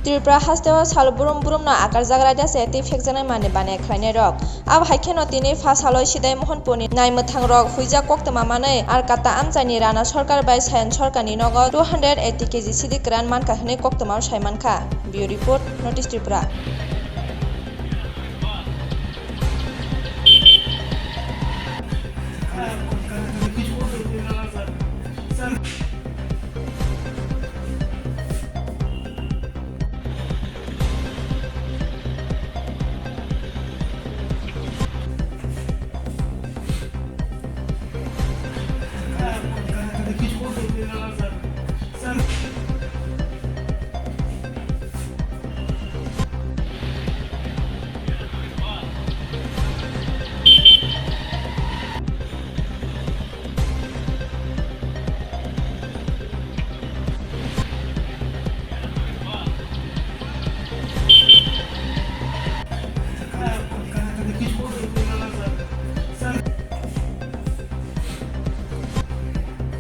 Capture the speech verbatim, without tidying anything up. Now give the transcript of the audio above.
Tripura hasteo sal brum brumno akarjak raida se tei phekjaknai manwi baniya khlainairok. Abo hai kheno tini pha salo Sidai Mohanpurni naimwthangrok huijak koktwma manwi Arkatta amchaini Rana Sarkar bai Sayan Sarkarni nogo two hundred eighty K G sidi kwran mankha hwnwi koktwmao sai mankha. Bureau Report, North East Tripura.